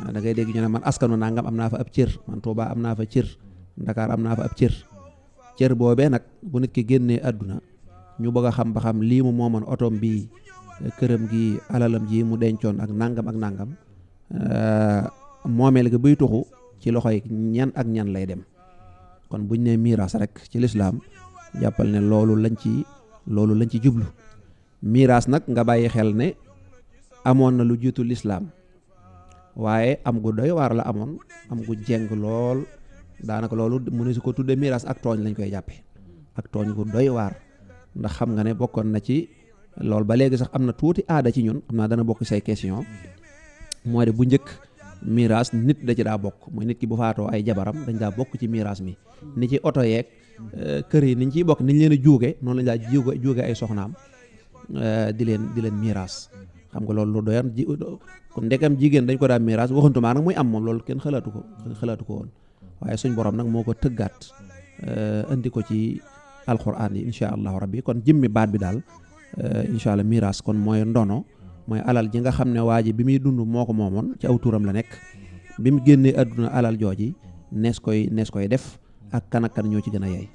da ngay dégg ñu ne man askanu nangam am naa fa ab cër, man Touba am naa fa cër, Dakar am naa fa ab cër boobee nag bu nit ki génnee àdduna ñu bëgg a xam ba xam lii mu moomoon otoom bii, këram gi, alalam ji mu dencoon ak nangam moomeel gi buy tuxu ci loxoy ñan ak ñan lay dem. kon buñ ne miraas rek ci lislaam jàppal ne loolu lañ ci jublu. miraas nag nga bàyyi xel ne amoon na lu jiitu lislaam, waaye am gu doy waar la amoon, am gu jeng lool. daanaka loolu mu ne su ko tuddee miraas ak tooñ lañ koy jàppe, ak tooñ gu doy waar. ndax xam nga ne bokkoon na ci loolu ba léegi sax am na tuuti aada ci ñun, xam naa dana bokk say question. mooy de bu njëkk miraas nit da ci daa bokk, mooy nit ki bu faatoo ay jabaram dañ daa bokk ci miraas mi. ni ci oto yeeg kër yi niñ ciy bokk, niñ leen a juuge noonu lañ daa juuge ay soxnaam di leen miraas. xam nga loolu lu doyan kon ndekam jigéen dañ ko daa miraas, waxantumaa nag muy am moom loolu kenn xalaatu ko woon. waaye suñ borom nag moo ko tëggaat indi ko ci alxuraan yi incha allahu rabbi. kon jëmmi baat bi daal incha allah miraas kon mooy ndono, mooy alal ji nga xam ne waa ji bi muy dund moo ko moomoon, ci aw turam la nekk. bi mu génnee àdduna alal jooji nees koy def ak kan ñoo ci gën a yey.